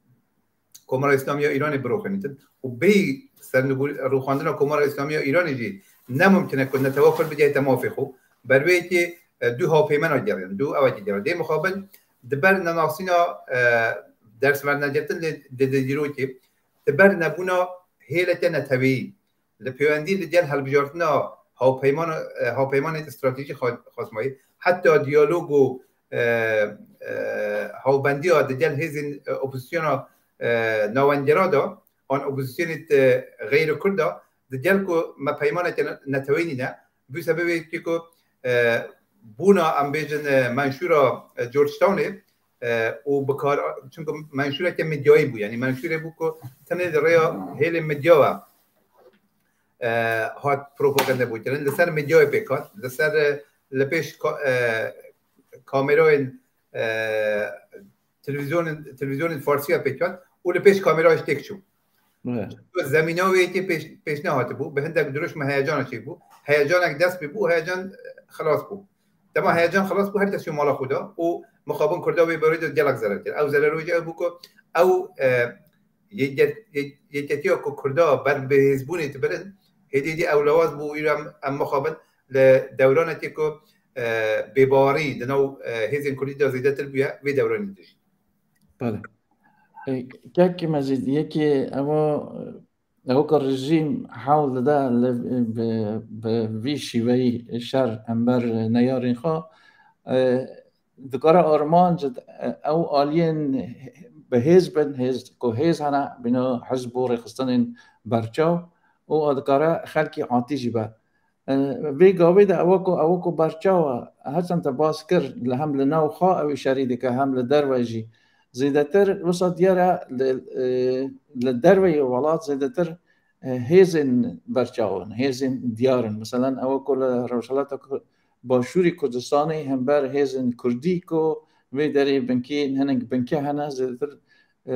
Komara Îslamî ya Îranê birûxînitin û bê sernivî-, rûxandina Komara Îslamî ya Îranê jî ne mimkin e ku netewa Kurd bigihête mafê xwe. Ber wê yekê, e, du hawpeymena gerin, du ewekê gerin. Dê mixabin, di ber nenasîna, e, ders wernegirtin li, li, li dîrokê, di ber nebûna hêleke neteweyî, li pêwendî li gel hilbijartina hawpeyman-, e, hawpeymanên stratejî xwe-, xwezmayî, heta diyalog û, e, e, hawbendiya di gel hêzên, e, opozisyona, e, navengera de, an opozisyonê, e, xeyrê Kurd de, di gel ku me peymaneke ne-, neteweyî nîne, bû sebebê ku, e, bûna, em bêjin, e, menşûra, e, Georgetownê, e, û bikar, çunku menşûreke medyayî bû, yanî menşûrê bû ku tenê di rêya hêlên medya ve, e, hat propagande bû kirin. Li ser medyayê pêk hat, li ser, e, li pêş ka-, e, kamerayên, e, televîzyonên, televîzyonên Farsî ya pêk hat û li pêş kamerayê jî têk çû. Evet. Zemîna wê yekê pêş, pêş nehatibû, bi hindek dirûşm û heyecana çêbû. Heyecanek dest pê bû, heyecan, e, xilas bû. Dema heyecan xilas bû, her kes çû mala xwe da û mixabin Kurda wê barê de gelek zerer kir. Ew zerer wê jî ew bû ku ew, e, yek-, yek-, yeketiya ku Kurda ber bi hêzbûnê dibirin, hêdî hêdî ew lawaz bû, îro em, em mixabin li dewranekê ku, e, bêbawerî di nav, e, hêzên Kurdî de zêdetir bûye, vê dewranê dijî. Belê. E, Kek Mezîd, yekê ewa, ew ka rejîm hewl dide li, bi, bi vî şîveyî şer hember neyarên xwe, e, dikare armanc, e, ew aliyên bi hêz bin, hêz, ku hêz hene, bîna hizb û rêxistinên berçav û a dikare xelkî atî jî be. E, vê gavê de ewa ku, ewa ku berçaw e, her çend te bas kir, li hem li nav xwe ew ê şerî dike, hem li derve jî. Zêdetir wisa diyar e, li, e, li derveyê welat zêdetir, e, hêzên berçaw in, hêzên diyar in. Meselen, ewa ku li Rojhilata Ku-, Başûrê Kurdistanê hember hêzên Kurdî ku vê derê binkê, hinek binke hene, zêdetir e,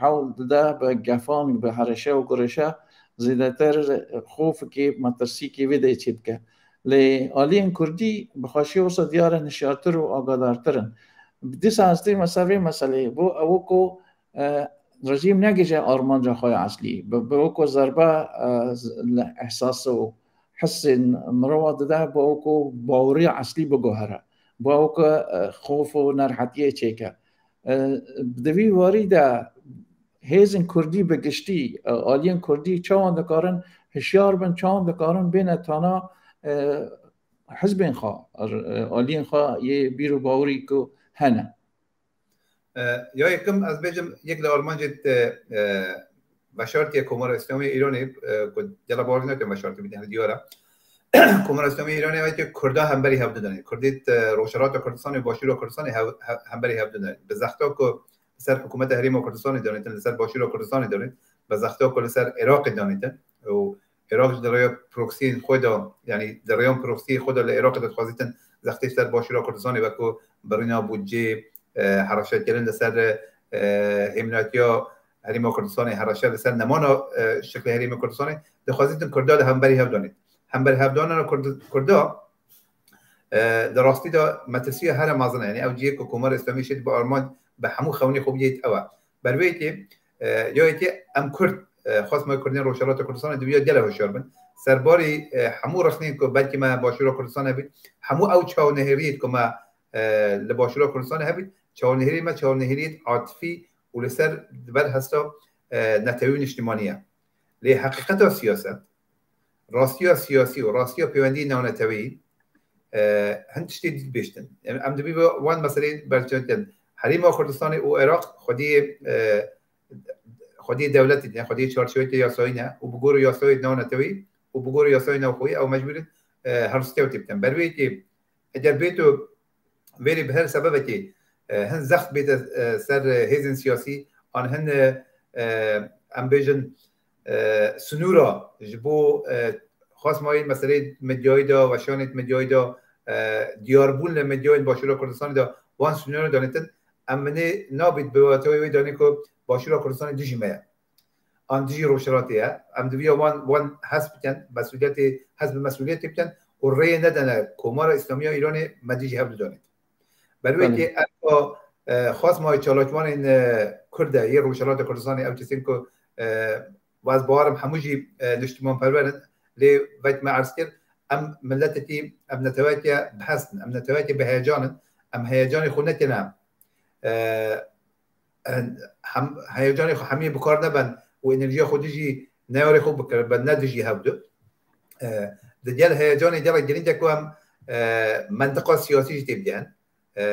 hewl dide bi gefan, bi hereşe û gureşe zêdetir xofekê, metirsîkê vê deyê çêbike. Lê aliyên Kurdî bi xweşî wisa diyar in, hişyartir û agadartir in. Dîsa ez tîme ser vê meseleyê. Bo ew ku, e, rejîm negije armanca xwe ya eslî. Bi, bi weko zerbe, e, z-, li ehsas û hisên mirova dide, bo ew ku baweriya eslî biguhere. Bo ew ku, e, xof û nerhetiyê çêke. E, di vî warî de hêzên Kurdî bi giştî, e, aliyên Kurdî çawan dikarin hişyar bin, çawan dikarin bêne tana, e, hizbên xwe, e, aliyên xwe yê bîr û bawerî ku hene. E, ya yekim ez bêjim, yek li armancê te, e, veşartiye Komara Îslamî ya Îranê, e, ku gela bawerî nake veşartî bidin, diyar e. Komara Îslamî ya Îranê weke Kurda hemberî hevdu danîn. Kurdî, e, Rojhilata Kurdistanê û Başûra Kurdistanê hev-, hev-, hemberî hevdu danîn. Bi zexta ku li ser hikûmeta Herêma Kurdistanê danîtin, li ser Başûra Kurdistanê danît, bi zexta ku li ser Iraqê danîtin û Iraq jî di rêya proxiyên xwe de, yanî di rêyan proxiyê xwe de li Iraqê de dixwazîtin zextê ji ser Başûra Kurdistanê wekû birîna budcê, e, hereşekirin li ser, e, hêminatiya Herêma Kurdistanê, hereşe li ser nemana, e, şiklê Herêma Kurdistanê, dixwazîtin Kurda li hemberî hev danît. Hember hevdanana Kurd-, Kurda, e, di rastî de metirsiya here mezin e. Yanî ew cihê ku Komara Îslamî şêt bi armanc bi hemû xewnê xwe bidêt ew e. Ber vê yekê, e, ya yekê em Kurd, e, xwest me Kurdên Rojhilata Kurdistanê diviya gele hişyar bin. Serbarî, e, hemû rexnên ku belkî me Başûra Kurdistanê bît, hemû ew çawnehêriyêt ku me, e, li Başûra Kurdistanê hebît, çawnehêrî me çawnehêriyêt atifî û li ser di ber hesta, e, netewî û niştimanî ye. Lê heqîqeta siyaset, rastiya siyasî û rastiya pêwendiyê navneteweyî, e, hin tiştê dî dibêjtin. Em, em dibî wan meseleyê berçavkirin. Herêma Kurdistanê û Iraq xwediyê, e, xwediyê dewletê ne, xwediyê çarçoveyê yasayî ne û bi gor yasayê navneteweyî û bi gor yasayê navxweyî ew mecbûr in, e, her du tê tê bikin. Ber vê yekê eger bêto vêrê bi her sebebekê, e, hin zext bête, e, ser, e, hêzên siyasî, an hin, e, e, em bêjin, e, sinûra ji bo, e, xwest mayî meseleyê medyayî de, weşanê medyayî de, e, diyarbûn li medyayên Başûra Kurdistanê de wan sinûra danîtin, em minê nabît bi wateyê wê danê ku Başûra Kurdistanê dijî me ye. An dijî Rojhilatê ye. Em diviya wan, wan hes bikin, mesûliyetê, hes bi mesûliyetê bikin û rêyê nedene Komara Îslamî ya Îranê me dijî hev didanît. Ber wê Belê. Kê ev, e, xwest mayî çalakvanên, e, Kurd e, yê Rojhilata Kurdistanê, ew kesên ku, e, ez bawerim hemû jî, e, niştimanperwer in, lê wek me erz kir, em miletekî, em neteweke bi hest in, em neteweke bi heyecan in, em heyecanê xwe nekene, e, hem heyecanê xwe hemî bi kar neben û enerjiya xwe dijî neyarê xwe bikir, be ne dijî hev du. E, di gel heyecanê gelek girîng e ku em, e, mentiqa siyasî jî tê bigehen. E,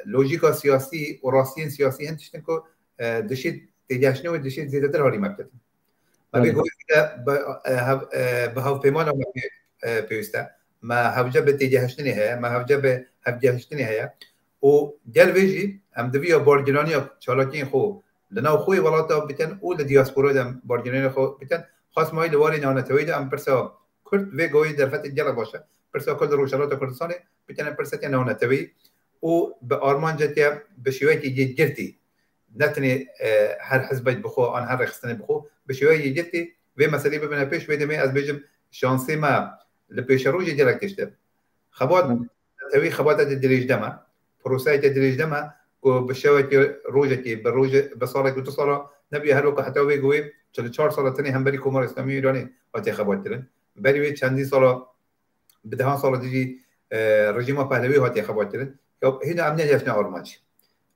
lojîka siyasî û rastiyên siyasî hin tiştin ku, e, dişêt têgehiştin û dişêt zêdetir harî me bikin. Me Belê. bê goyê de bi, e, hev-, e, bi hevpeymana me pê-, e, pêwîst e. Me hewce bi têgehiştinê heye, me hewce bi hevgehiştinê heye. Û gel vê jî em diviya bargiraniya çalakiyên xwe li nav xwe yê welata bikin û li diasporayê de em bargiraniya xwe bikin. Xwest mayî li warê navneteweyî de em pirsa Kurd vê goyê derfetê gelek baş e. Pirsa Kurd li Rojhilata Kurdistanê bikene pirseke navneteweyî û bi armanceke bi şêweyekî yekgirtî, ne tenê, e, her hizbek bi xwe an her rêxistinê bi xwe, bi şêweyê yekgirtî vê meseleyê bibine pêş. Vê demê ez bêjim şansê me li pêşerojê gelek tişt e. Xebat Hı. tevî xebateke dirêj de me, proseyeke dirêj de me ku bi şewekê, rojekê, bi rojê, bi salek û du sala nebiye her wekî heta wê goyê çil û çar sala tenê hemberî Komara Îslamî ya Îranê hatiye xebatkirin. Berî wê çendî sala bi dehan sala dijî, e, rejîma Pehlevî hatiye xebatkirin. Ya hîna em nehêştine armanc.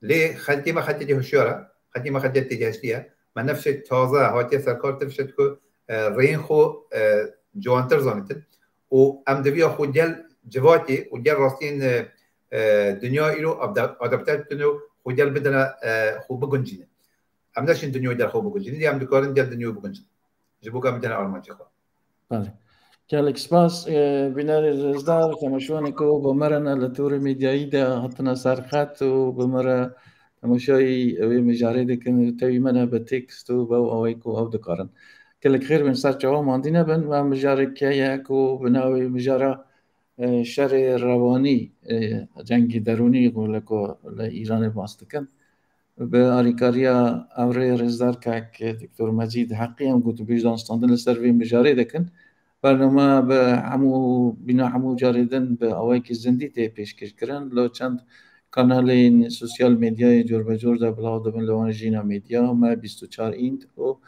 Lê xelkê me xelkekî hişyar e, xelkê me xelkek têgehiştî ye. Me ne fişek taze hatiye serkar, ti fişek ku, e, rêyên xwe, e, ciwantir zanîtin. Û em diviya xwe gel civakê û gel rastiyên, e, e, dinya îro abda-, adapte bikin û xwe gel bidine, e, xwe biguncînin. Em neşin dinyayê gel xwe biguncînin, lê em dikarin gel dinyayê biguncînin. Ji bo ku em bidine armancê xwe. Belê. Gelek spas, e, bînerê rêzdar, temaşevanê ku bi me re ne li torê medyayî de hatine ser xet û bi me re temaşayî wê mijarê dikin, tevî me ne bi tekst û bi ew awayî ku ew dikarin. Gelek xêr bin, ser çawa mandî nebin, me mijarek heye ku bi navê mijara, e, şerê rewanî, e, cengê derûnî ku li ku li Îranê bas dikin. Bi alîkariya ev rê rêzdar kek Doktor Mecîd Heqî em gotûbêj danûstandin li ser vê mijarê dikin. Bername bi hemû, bîna hemû carê din bi awayekî zindî tê pêşkêşkirin. Lo çend kanalên sosyal medyayê corbecor de belav dibin, li wan Jîna Medya, Me bîst û çar Înt û,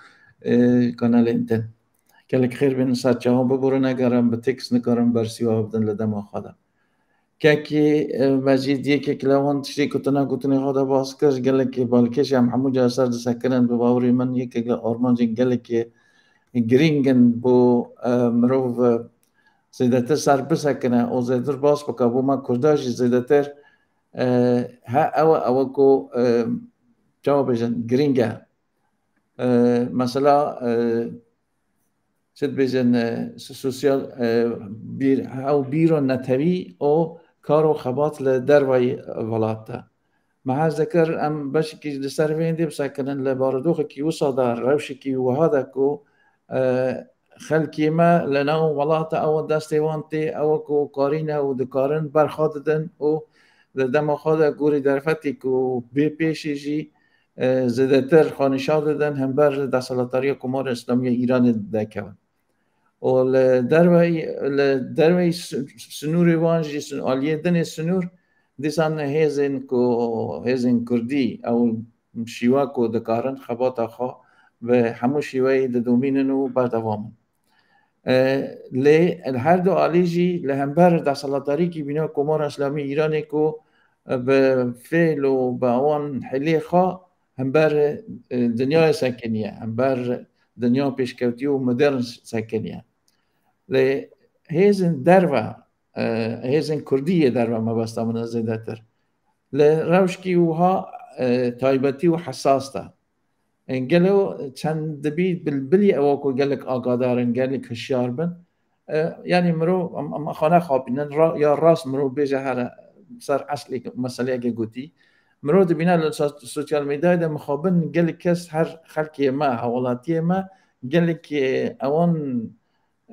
e, kanalên din. Gelek xêr bin, ser çavan biborin, eger em bi tekst nikarin bersî we bidin li dema xwe de. Kekî, e, Mecîd yekek li wan tiştê ku tu ne gotinê xwe de bas kir, gelek balkêş em hemû cara ser disekirin, bi bawerê min yekek li armancên gelekê girîng in bo, e, mirov, e, zêdetir ser bisekine û zêdetir bas bike. Bo me Kurda jî zêdetir, e, he, ew e, ew e ku, e, çawa bêjin, girîng e. E, mesela, e, çi dibêjin, e, so-, sosyal, e, bîr, ew bîro netewî û kar û xebat li dervayî welat de. Me hez dikir em beşekî li ser vê hindê bisekinin, li barodoxekî wisa de, rewşekî wiha de ku, e, xelkê me li nav welat de ew destê wan tê, ew ku karî ne û dikarin berxwe didin û li dema xwe de gorî derfetê ku bê pêşê jî, e, zêdetir xwe nîşan didin hember li desthilatdariya Komara Îslamî ya Îranê derkevin. Û li derveyî, li derveyî si-, sinûrê wan jî, sin-, aliyê dinê sinûr, dîsan hêzên ku, hêzên kurdî, ew şîwa ku dikarin xebata xwe bi hemû şîweyê didomînin û berdewam in. E, lê li her du alî jî li hember desthilatdarîkî bîna Komara Îslamî Îranê ku, e, bi fêl û bi wan hilê xwe hember, e, dinyayê sekiniye, hember dinya pêşkewtî û modern sekiniye. Lê hêzên derve, e, hêzên kurdî yê derve mebesta min e zêdetir. Li rewşkî wiha, e, taybetî û hesas de. E, gelo çend dibî bilbilî ew ku gelek agadar in, gelek hişyar bin. E, yanî mirov em, em xwe nexapînin, ra-, ya rast mirov bêje here ser eslê meseleyeke gotî. Mirov dibîne li so-, sosyal medyayê de mixabin gelek kes her xelkê me, hewelatiyê me, gelek, e, ewan,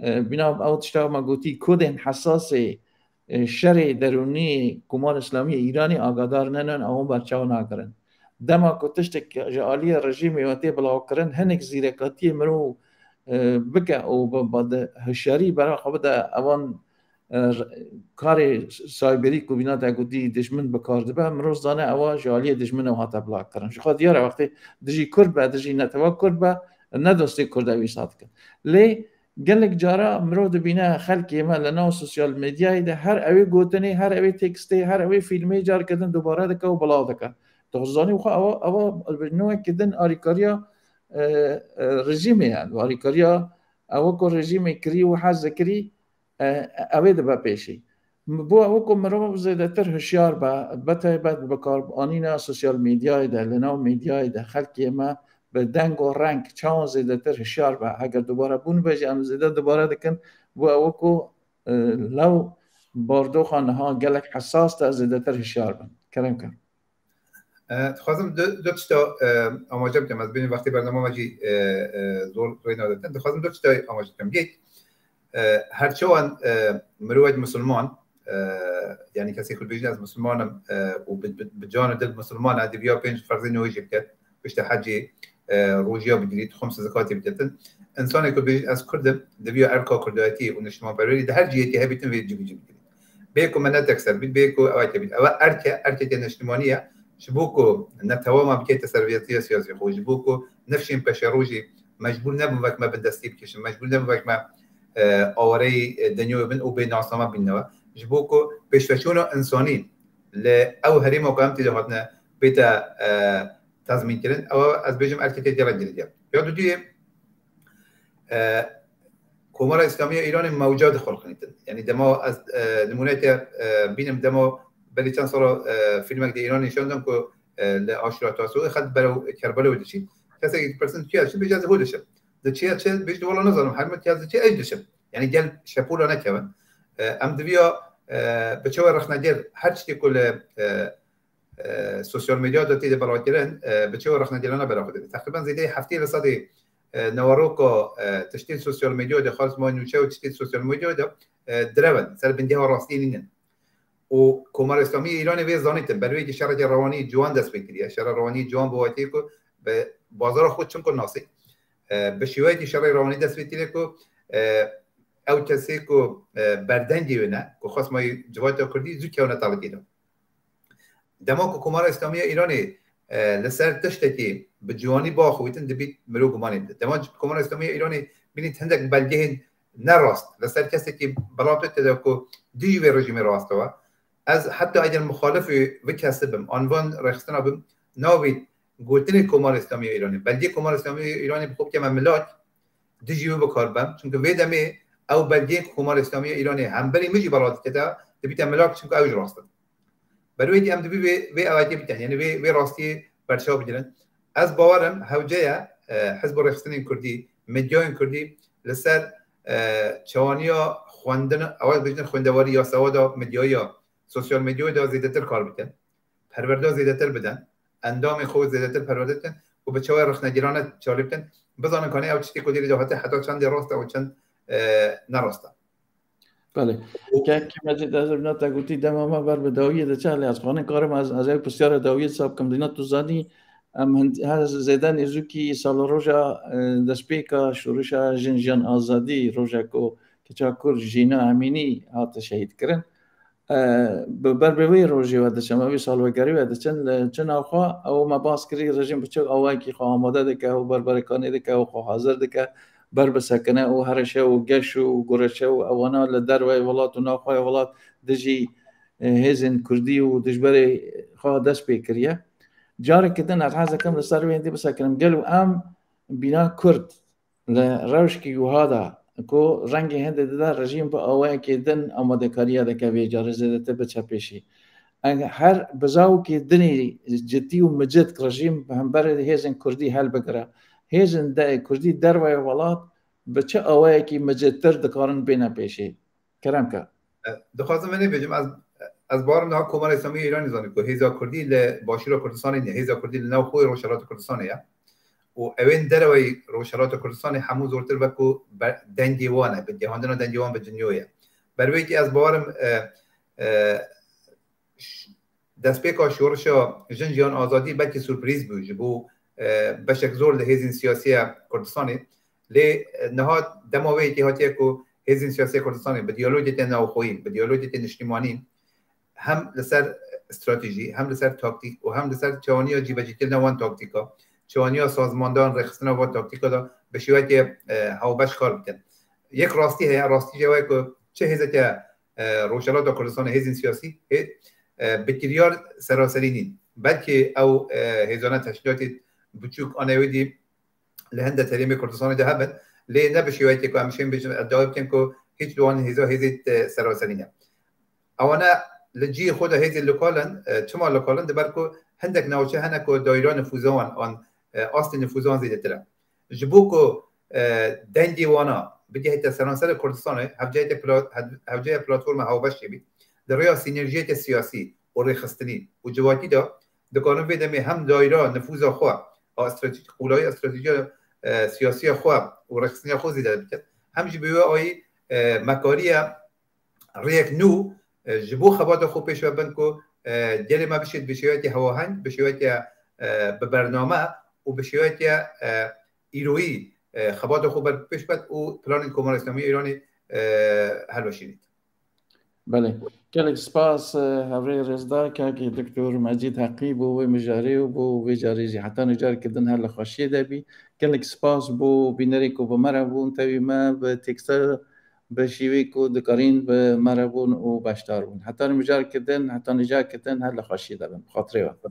e, bîna ew tişta me gotî, kodên hesasê, e, şerê derûnî Komara Îslamî ya Îranê agadar nenin, ewan berçav nakirin. Dema ku tiştek ji aliyê rejîmê ve tê bilavkirin, hinek zîrekatiyê mirov, e, bike û bi, bi, di hişyarî bera xwe bide, ewan, e, r-, karê cyberî ku bîna te gotî dijmin bi kar dibe, mirov zane ewa ji aliyê dijmin ew hate bilavkirin. Ji xwe diyar e, wextê dijî kurd be, dijî netewa kurd be, ne dostê kurd e wîsa dikin. Lê gelek cara mirov dibîne xelkê me li nav sosyal medyayê de her ewê gotinê, her ewê tekstê, her ewê fîlmê careke din dubare dike û belav dike. Tu zanî xwe ewa, ewa bi nû weke din alîkariya, e, e, rejîmê ye. Alîkariya ewa ku rejîmê kirî û hez dikirî, e, ew ê dibe pêşî. Bo ew ku mirov zêdetir hişyar be, bi taybet bi karanîna sosyal medyayê de, li nav medyayê de xelkê me bi deng û reng çawan zêdetir hişyar be. Heger dubare bûn be jî em zêde dubare dikin, bo ew ku, e, lew bardoxa niha gelek hesas de zêdetir hişyar bin. Kerem kin. E, dixwazim du, du tişta, e, amaje bikim. Ez bînim wextê bernama me jî, e, e, zor rê nadetin. Dixwazim du tişta amaje bikim. Yek, e, her çawan, e, mirovek musulman, e, yanî kesê ku dibêjin ez musulman im, e, û bi, bi, bi can û dil musulman e, diviya pênc ferzên nû jî biket. Piştî hecê, e, rojiya bigirî, dixwim zikatê bigitin. Însanê ku dibêjin ez kurd im, diviya erka kurdayetî û niştimanperwerî di her cihekî hebîtin vê civî civî kirî. Bê ku me ne tekser bît, bê ku ew tê bît. Ew erk e, erkeke niştimanî ye. Ji bo ku netewa me bikeyte serviyetiya siyasî xwe, ji bo ku nifşên peşerojî mecbûr nebin wek me bindestî bikişin, mecbûr nebin wek me, e, awareyî, e, dinyayê bin û bê nasname bînnewe. Ji bo ku pêşveçûna însanî li ew herêma ku em tê de hatine bête, e, tezmînkirin, ew ez bêjim erkeke gelek girîng e. Ya duduyê, e, Komara Îslamî ya Îranê mewca dixulqinîtin. Yanî dema ez, e, nimûneyeke, e, bînim, dema berî çend sala, e, fîlmek di Îranê nîşan dan ku, e, li Aşura Tasuê xet berew Kerbelê diçî. Kesekî dipirsin, tu ya diçî? Bêje ez hû diçim. Diçiye çi? Bêj di wela nizanim. Her min ya diçî, ez diçim. Yanî gel şepola nekevin. E, em diviya, e, bi çawa rexnegir her tiştê ku li, e, e, sosyal medya de tê de belavkirin, e, bi çawa rexnegirana belav dibin. Teqrîben zêdeyê heftê li sedê, e, neweroka, e, tiştên sosyal medya de, xalis ma nûçe û tiştên sosyal medya de, e, direvin, ser bingeha rastiyê nînin. Û Komara Îslamî ya Îranê vê zanîtin, ber wê yekê şereke rewanî ciwan dest pê kiriye. Şera rewanî ciwan bi watiyê ku bi bazara xwe çimko nasê. E, bi şêweyekî şerê rewanî dest pê kiriye ku, e, ew kesê ku, e, berdengê wê ne, ku xwest ma civata kurdî zû kewne tehlike de. Dema ku Komara Îslamî ya Îranê e, li ser tiştekî bi ciwanî biaxivîtin, dibît mirov gumanê bide. Dema Komara Îslamî ya Îranê bînît hindek belgehên nerast li ser kesekî belav tê de ku dijî vê rejîmê rastewa, ez heta eger muxalifê vî kesî bim, an van rêxistina bim, nabît gotinê Komara Îslamî ya Îranê, belgê Komara Îslamî ya Îranê bi xwe bikeme milak, dijî wî bi kar bim. Çunke vê demê ew belgeyên ku Komara Îslamî ya Îranê hemberî min jî belav dike de, dibîte milak, çunke ew jî rast in. Ber wê yekê em dibî vê, vê awakê bitehin, yanî vê, vê rastiyê berçav bigirin. Ez bawer im hewce ye, e, hizb û rêxistinên kurdî, medyayên kurdî li ser, e, çawaniya xwendin, ew ê bêjin xwendewarî ya sewada medyayî ya sosyal medyayê de zêdetir kar bikin. Perwerde zêdetir bidin. Endamên xwe zêdetir perwerde bikin û bi çawa rexnegirane çalî bikin. Bizanin kanê ew tiştê ku dêrê de hate heta çendê rast e û çend, e, nerast e. Belê. Kekê Mecîd, ez bi te gotî dema me ber bi dawiyê diçe, lê ez xwarin karim ez, ez ew pirsyara dawiyê disa bikim. Dîna tu zanî, em hin-, her zêde nêzûkî sala roja, e, destpêka şorişa Jin Jiyan Azadî, roja ku keça Kurd Jîna Emînî hate şehîdkirin. E, bi ber bi wê rojê we diçin, me wê salvegerî we diçin, li çi navxwe ew me bas kirî, rejîm bi çi awayekî xwe amade dike û ber berekanê dike û xwe hazir dike. Ber bi sekine û hereşe û geş û gureşe û ewana li derveyê welat û navxweyê welat dijî, e, hêzên kurdî û dijberê xwe dest pê kiriye. Careke din ez hez dikim li ser wê hindî bisekinim. Gelo em bîna kurd li rewşkî wiha de ku rengê hindê dide rejîm bi awayekê din amadekariya dike vê carê zêdetir biçe pêşî. Eger her bizawkê dinê cidî û micid rejîm bi hemberê hêzên kurdî helbigire, hêzên de kurdî derveyê welat bi çi awayekî micidtir dikarin bêne pêşê? Kerem ke. E, dixwazim venê bêjim, ez, ez barim niha Komara Îslamî ya Îranê zanî ku hêza kurdî li başûra Kurdistanê niye, hêza kurdî li nav xwe Rojhilata Kurdistanê ye. Û ewên dereweyî Rojhilata Kurdistanê hemû zortir wekû be-, dengê wan e, bi gihandina dengê wan bi dinyayê ye. Ber wê yekê ez barim, e, e, ş-, destpêka şorişa Jin Jiyan Azadî belkî surprîz bû ji bo, e, beşek zor li hêzên siyasî ya Kurdistanê. Lê, e, niha dema wê yekê hatiye ku hêzên siyasî ya Kurdistanê bi diyalogê tê navxweyî, bi diyalogê tê niştîmanî hem li ser stratejî, hem li ser taktîk û hem li ser çawaniya cîbecîkirina wan taktîka, çawaniya sazmandan rêxistina wan taktîka de bi şêwekê, e, hawbeş kar bikin. Yek rastî heye, rastî jî ew e ku çi hêzeke, e, Rojhilata Kurdistanê, hêzên siyasî, hê-, e, bi kiryar seraserî nîn. Belkî ew, e, hêzana teşkîlatê biçûk an ewêdî li hindek herêmê Kurdistanê de hebin, lê ne bi şêweyekê ku em şên bêjin, iddia bikin ku hîç li wan hêza hêzê, e, seraserî ne. Ewana li cihê xwe de hêzê lokal in, e, çima lokal in? Di ber ku hindek navçe hene ku dayîra nifûza wan an, e, astê nifûza wan zêdetir e. Ji bo ku, e, dengê wana bigihête seranserê Kurdistanê, hevceyeke plat-, hev-, hevceye platforma hawbeş çêbî, di rêya sînerjiyeke siyasî û rêxistinî û civakî de dikarin vê demê hem dayîra nifûza xwe a stratejî, qûlayî stratejiya, e, siyasiya xwe û rêxistiniya xwe zêde bikin, hem jî bi wê awayî, e, me kariye rêyek nû, e, ji bo xebata xwe pêş ve bin ku, e, gelê me bişêt bi şêwekê hewaheng, bi şêwekê, e, bi bername û bi şêwekê, e, îroyî, e, xebata xwe ber pêş bet û planên Komara Îslamî ya Îranê, e, hilweşînît. Belê. Gelek spas, e, hevrê rêzdar, kakê Doktor Mecîd Heqî bo wê mijarê û bo vê carê jî. Heta nicarekê din her li xweşiyê de bî. Gelek spas bo bînerê ku bi me re bûn, tevî me bi teksta bi şîvê ku dikarîn bi me re bûn û beşdar bûn. Heta micarekê din, heta nicarekê din her li xweşiyê de bin. Bi xatirê we.